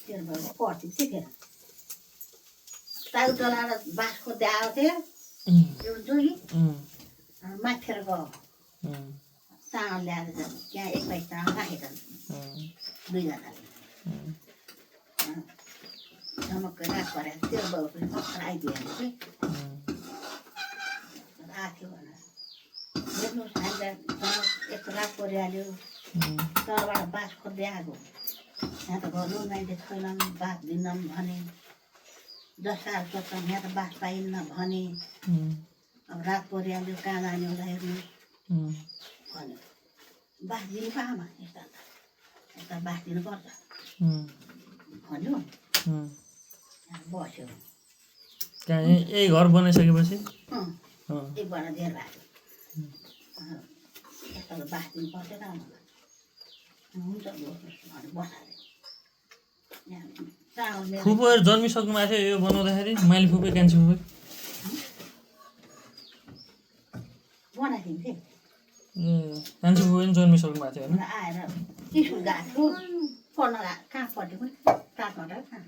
त्यो भयो पर्थ्यो कि फेरि टाउ टलाएर बाँस खोज्दै आउँथ्यो उम्, एउटा जोगी उम्, माथिर गयो उम्, चामल ल्याएर जान्छ त्यहाँ 1 बाइक चामल राखेका उम्, 2 जनाले उम्, झमक्कै राख परेको त्यो बाउ पनि भर्खर आइदिइहाल्यो कि उम्, आएको भनेर हेर्नुहोस् हामीलाई झमक यस्तो राख परिहाल्यो उम्, तलबाट बाँस खोज्दै आएको यहाँ त घरमा मान्छे छैनन् बाँस दिन्नन् भने जस्ता सोध्छन् यहाँ त बाँस पाइन्न भने उम्, अब रात परिहाल्यो कहाँ जाने होला हेर्नुहोस् उम्, भन्यो बाँस दिनु पो आमा यस्ता यस्ता बाँस दिनुपर्छ उम्, भन्यो उम्। त्यहाँ बस्यो त्यहाँ यही घर बनाइसकेपछि अँ अँ, एकबाट धेर भएको यस्तो बाँस दिनुपर्छ त आमालाई हुन्छ गर्नुहोस् भनेर बसाल्यो यहाँ चामल मेरो फुपूहरू जन्मिसक्नु भएको थियो यो बनाउँदाखेरि माइली फुपू कान्छी फुपू बनाइदिन्थेँ ए कान्छी फुपू पनि जन्मिसक्नु भएको थियो होइन आएर स्कुल गएको पढ्न गएको कहाँ पढ्थ्यो पनि काठमाडौँ कहाँ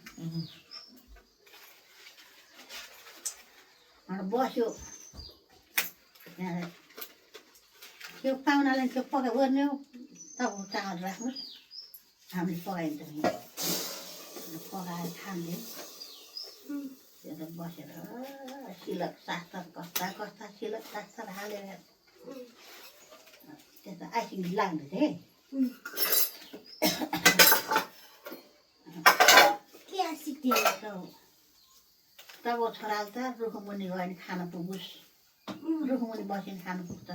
अन्त बस्यो त्यहाँ त्यो पाहुनालाई त्यो पकाइ ओर्ने हो तपाईँ चामल राख्नुहोस् हामीले पकाइन्छ नि पकाएर खान्थ्यौँ त्यो त बसेर सिलक सास्तर कस्ता कस्ता सिलक सास्तर हालेर त्यस्तो आइसिङ लाग्दै थिएँ के सिक्थ्यो तब छोराले त रुखमुनि गयो भने खान पुगोस् रुखमुनि बस्यो भने खानु पुग्छ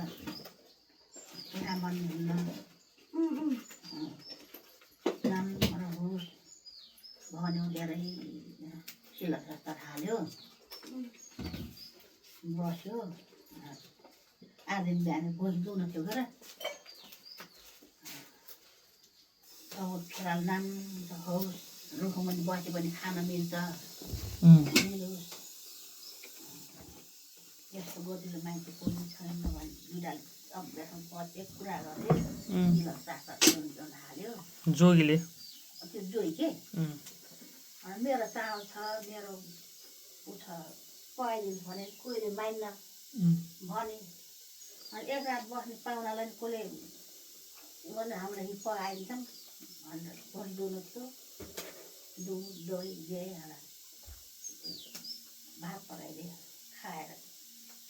यहाँ मन हुन्न राम्रो होस् भन्यो धेरै सिलक सास्तर हाल्यो बस्यो आज दिन बिहान भोज दुहुन थियो गर अब छोराले राम्रो होस् रुखमुनि बस्यो भने खान मिल्छ मिलोस् यस्तो गोतिलो मान्छे कोही छैन भने बुढाले अभ्यासमा बस्यो कुरा गर्यो सिलक सास्तर जुन हाल्यो जोगीले त्यो जोइ के अनि मेरो चामल छ मेरो ऊ छ पकाइदिनु भने कोहीले मान्न भने अनि एक रात बस्ने पाहुनालाई कसले गर्ने हामीलाई पकाइदिन्छन् भनेर भोज दुहुनु थियो दुध दही जे हालेर भात पकाइदियो खाएर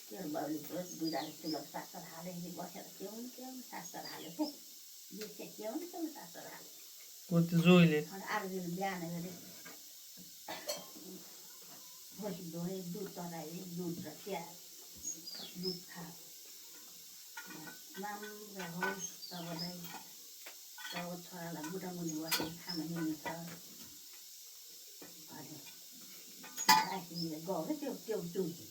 त्यो बाउले बुढाले सिलक सास्तर हाल्यो बसेर के हुन् सास्तर हाल्यो के बिर्से के हुन् सास्तर हाल्यो त्यो जोगीले अनि अर्को दिन बिहान गरे भोज धोएँ दुध चलाएँ दुध र चिया दुध खा राम्रो होस् तपाईँलाई तब छोरालाई बुढामुनि बसेर खान मिल्छ भन्यो आइसिङले गयो त्यो त्यो जोगी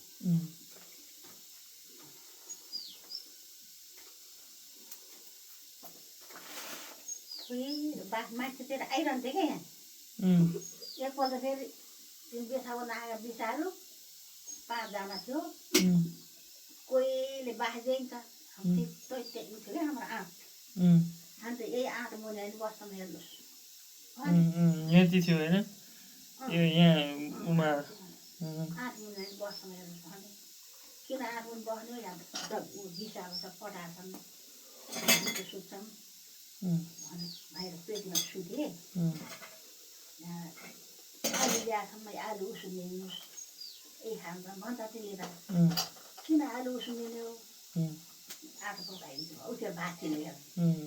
बास मान्छेतिर आइरहन्थ्यो क्या यहाँ एकपल्ट फेरि त्यो बेसाउन आएर बिसाहरू 5 जना थियो कोहीले बास दिन्छ चित्तै टेक्नु थियो क्या हाम्रो आँट अन्त यही आँट मुनि आएर बस्न हेर्नुहोस् यति थियो होइन यो यहाँ उमा आँट मुनि आएर बस्न हेर्नुहोस् भने किन आँट मुनि बस्नु यहाँ बिसाहरू त पठाएछन् सुत्छन् भने बाहिर पेटीमा सुतेँ यहाँ आलु ल्याएसम्म आलु उसिनिनु ए खान्छ भन्छ तिमीले त उम्, किन आलु उसिनिनु उम्, आटा पकाइदिन्छु उत्यो भात किनेर उम्,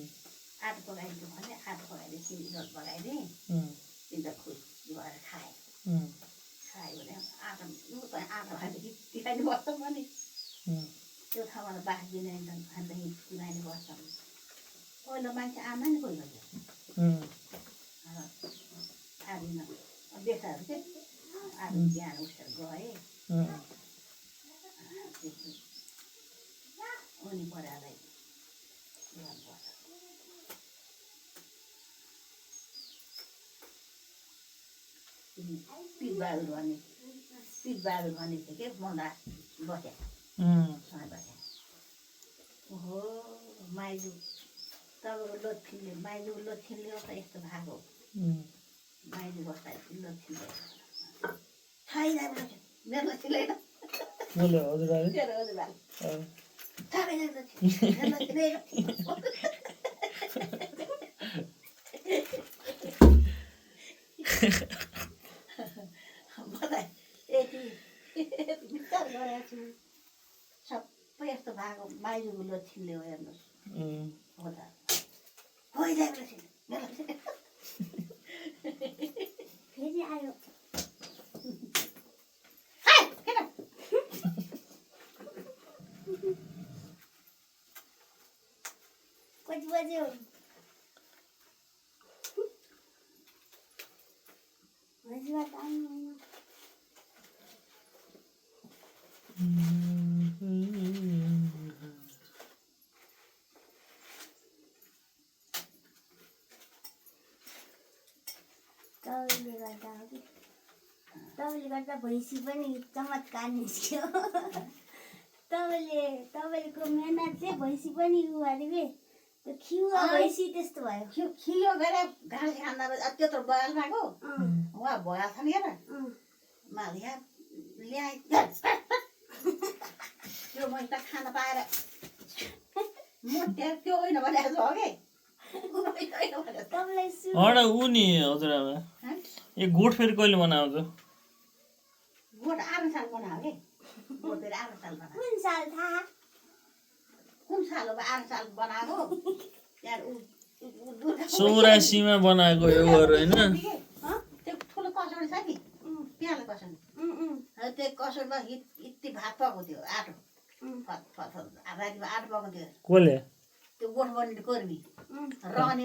आटा पकाइदिन्छु भने आटा पकाइदिएँ चिनी रस पकाइदिएँ उम्, तिमी त खुस भएर खाएँ उम्, खायो भने आटा आटा भएदेखि तिखाइनु पर्छ भने उम्, त्यो ठाउँबाट बास दिने खाँदाखेरि तिखाइनु पर्छ पहिलो मान्छे आमा नि कोही गर्छ उम्, आदिन बेसाहरू चाहिँ आदि बिहान उठेर गए उम्, उनी परालाई गर्नुपर्छ पिठबहादुर भन्ने थियो कि मन्दा बस्या उम्, सँगै बस्या ओहो माइजू तपाईँको लोछिनले माइजूको लोछिनले त यस्तो भएको उम्, माइजू बस्दा लोछिनले छैन मेरो लोछिनले बोल्यो हजुरबाले? मेरो हजुरबाले अँ, सबैजना लोछिन मेरो लोछिन यति विचार गरेको छु सबै यस्तो भएको माइजूको लोछिनले हो हेर्नुहोस् उम्, हो त होइन लोछिन मेरो लोछिन फेरि आयो किन कति बज्यो हजुरबाट आउनु तपाईँले गर्दा हो कि तपाईँले गर्दा भैँसी पनि चमत्कार निस्क्यो तपाईँको मेहनतले भैँसी पनि उ अरे के त्यो खिउवा भैँसी त्यस्तो भयो खियो गएर घाँस खाँदा त्यत्रो बयाल भएको उहाँ भयल छ नि हेर माल यहाँ ल्याए त्यो मैले त खान पाएर म त्यो होइन भनेको छु हगि तपाईँलाई सु अँ ऊ नि हजुरआमा ए गोठ फेरि कहिले बनाउँछ? गोठ 8 साल बनायो कि गोठ फेरि 8 साल बनायो कुन साल थाहा कुन साल हो 8 साल बनाएको त्यहाँ दुर्गा 84 मा बनाएको यो घर होइन? त्यो ठुलो कसौडी छ नि प्यालो कसौडी त्यो कसौडीमा यति भात पकाएको थियो आटो रातिमा आटो पकाएको थियो कसले? त्यो गोठ बनिने कर्मी रहने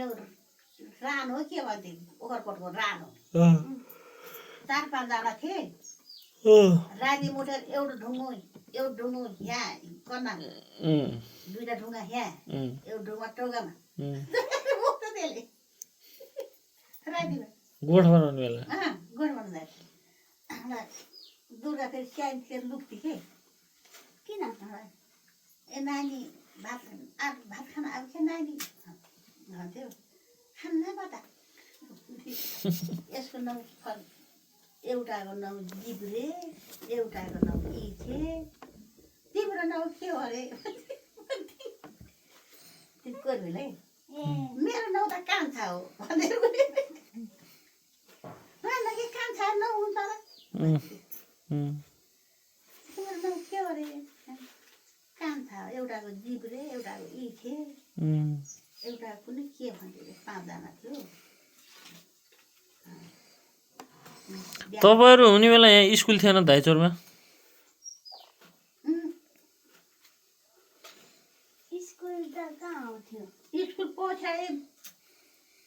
रानो हो के भन्थ्यो ओखरकोटको रानो 4-5 जना थिए राति उठेर एउटा ढुङ्गो यहाँ कन्ना दुईटा ढुङ्गा यहाँ एउटा ढुङ्गा टोगामा त्यसले रातिमा गोठ बनाउने बेला गोठ बनाउँदा दुर्गा फेरि स्याहार लुक्थ्यो कि किन ए नानी भात खान अब के नानी भन्थ्यो खान्न पता यसको नाउँ एउटाको नाउँ जिब्रे एउटाको नाउँ इछे तिम्रो नाउँ के हो अरे त्यो कर्मीलाई मेरो नाउँ त कान्छा हो भनेर के कान्छा नाउँ हुन्छ र तिम्रो नाउँ के हो अरे कान्छा एउटाको जिब्रे एउटाको इछे एउटा कुनै के भन्थ्यो 5 जना थियो तपाईँहरू हुने बेला यहाँ स्कुल थिएन धाइचौरमा? स्कुल त कहाँ आउँथ्यो स्कुल पछाडि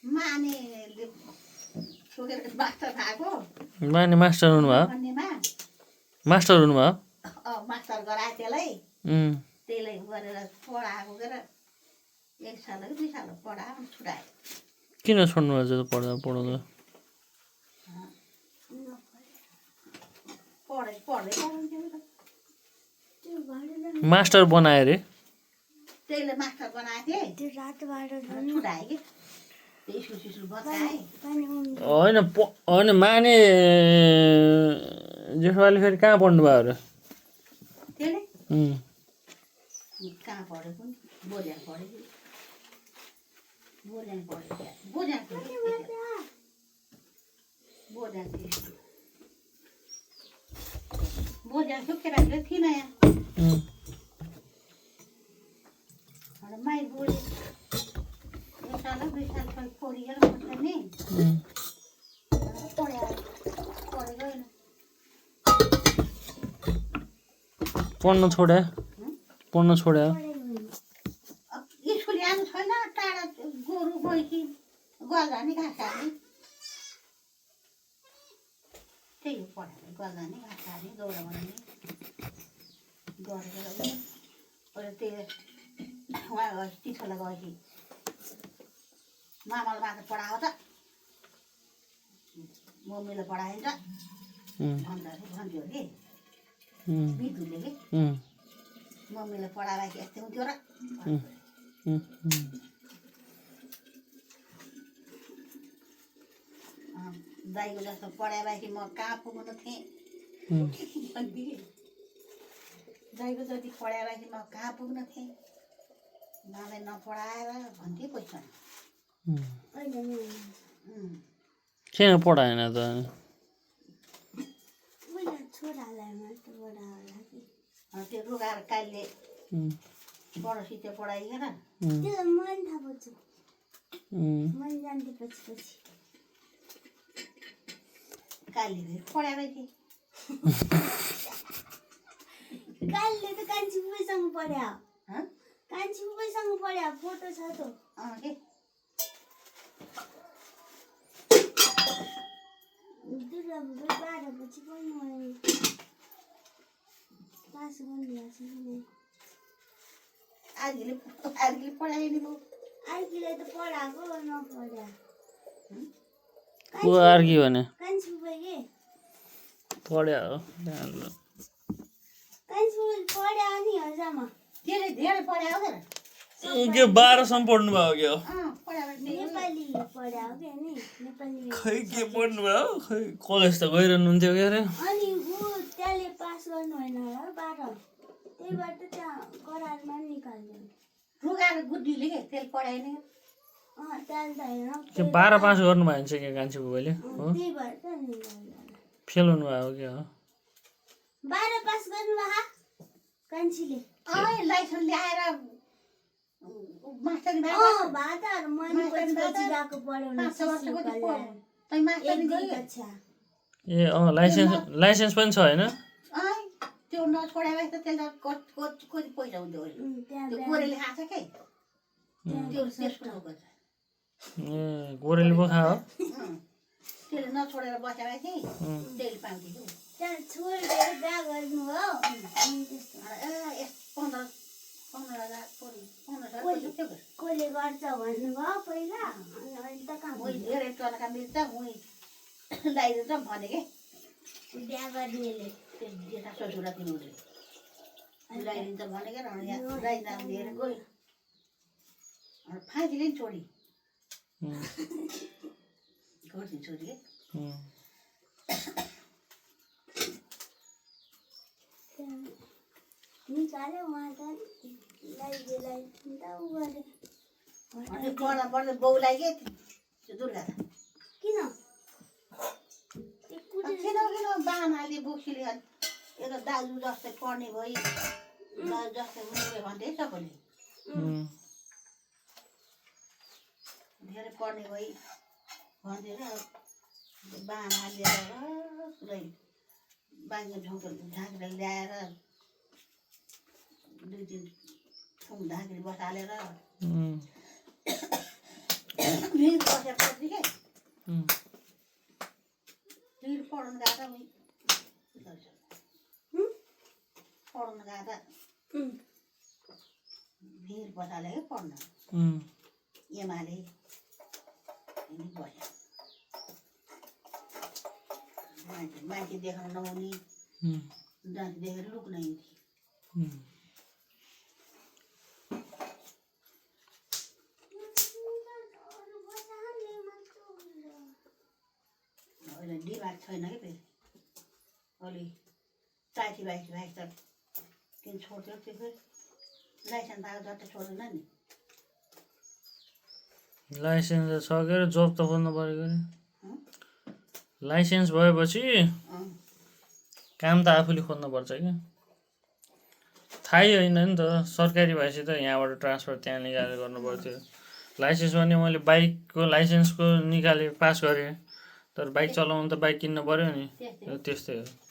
मानेले छोडेर मास्टर भएको माने मास्टर हुनुभयो? भन्नेमा मास्टर हुनुभयो? मास्टर गराए त्यसलाई गरेर पढाएको के 1 साल कि 2 साल पढायो छुटायो किन छोड्नु भएको छ पढाउँदा? मास्टर बनायो अरे? त्यसले मास्टर बनाएको थिएँ त्यो रातोबाट छुटायो कि त्यो स्कुल बचाएँ होइन माने जेठोले फेरि कहाँ पढ्नु भयो अरे? त्यसले कहाँ पढेको बोल्याङ पढेको बोल्याङ बोझा सुकेर थिएन यहाँ उम्, माइ बोले 2 साल 2 पढिएर बस्छ नि उम्, पढेको होइन पढ्न छोड्यो पढ्न छोड्यो स्कुल जानु छैन टाढा गोरु गएकी गल्दानी घाँस हाल्ने त्यही हो पढाएर गल्दानी घाँस हाल्ने दौरा बनाउने गरेर अहिले त्यही उहाँ गए टिचरलाई गएकी मामाले मात्र पढाएको त मम्मीलाई पढाइन्छ भन्दाखेरि भन्थ्यो कि बिजुले कि मम्मीलाई पढाएकी यस्तै हुन्थ्यो र दाइको जस्तो पढाएपछि म कहाँ पुग्नु थिएँ भन्थे दाइको जति पढाएपछि म कहाँ पुग्न थिएँ मलाई नपढाएर भन्थे पैसा किन पढाएन त त्यो रुगाएर कालीले पढोसी त्यो पढाइकन कालीले पढाएपछि कालीले त कान्छी बुबैसँग पढ्या कान्छी बुबैसँग पढ्या फोटो छ त के दुर्गा बुबा 12 पछि पनि पास गर्नुभएको आजले पढाइदिनु भयो आइकीले त पढाएको नपढ्या को आर्की भने कान्छी बुबा के पढ्यो हो कान्छी बुबा पढ्या नि हजामा त्यसले धेरै पढायो के के 12 सम्म पढ्नु भयो के हो नेपाली पढ्या हो के नि नेपाली खै के पढ्नु भयो खै कलेज त गइरहनुहुन्थ्यो के अरे अनि ऊ त्यसले पास गर्नु होइन र 12 त्यहीबाट त्यहाँ करारमा निकाल्दैन रुगाएर गुड्डीले के त्यसले पढाएन त्याल त होइन के 12 पास गर्नुभयो भने चाहिँ के कान्छी बुबाले हो त्यहीबाट निकाल्दैन फेल हुनुभयो हो के हो 12 पास गर्नुभयो कान्छीले लाइसेन्स ल्याएर मास्टरी भाताहरू मैले पछि गएको पढाउनु तै मास्टरी गयो ए लाइसेन्स पनि छ होइन त्यो नछोडाएपछि त त्यसलाई कति पैसा हुन्थ्यो त्यो गोरेले खान्छ के त्यो त्यसको गर्छ ए गोरेले पो खा हो त्यसले नछोडेर बसेपछि त्यसले पाउँथ्यो त्यहाँ छोडेर बिहा गर्नु हो 15,000 कसले गर्छ भन्नुभयो पहिला अनि अहिले त कहाँ धेरै टलका मिल्छ उही लगाइदिन्छ भने के बिहा गर्नेले जेठा ससुरा तिमीले लगाइदिन्छ भनेको राइनाम लिएर गयो फाँसीले नि छोडी घरती छोडी निकाल्यो उहाँ त लाइदिएलाई त उ गरे अनि पढ्दा पढ्दै बाउलाई के त्यो दुर्गा किन किन बामाले बोक्सीले एउटा दाजु जस्तै पढ्ने भई दाजु जस्तै हुने भन्दै सबैले धेरै पढ्ने भई भन्दै बामा लिएर पुरै बाङ्गे झाँक्री ल्याएर 2-3 थुम झाँक्री बसालेर भिड बसेर पढ्थ्यो के भिड पढ्नु गएको पढ्नु गएको भिड बसाले है पढ्न एमाले बस्यो मान्छे देख्न नहुने जाति देखेर लुक्न हिँड्थे अहिले दिमाग छैन कि फेरि अलि 22 त किन छोड्थ्यो त्यो फेरि लाइसेन्स आएको जति छोड्दैन नि लाइसेन्स सकेर जब त खोज्नु परेको नि लाइसेन्स भएपछि काम त आफूले खोज्नुपर्छ क्या थाहै होइन नि त सरकारी भएपछि त यहाँबाट ट्रान्सफर त्यहाँ निकालेर गर्नु पर्थ्यो लाइसेन्स भने मैले बाइकको लाइसेन्सको निकालेँ पास गरेँ तर बाइक चलाउनु त बाइक किन्नु पऱ्यो नि त्यस्तै हो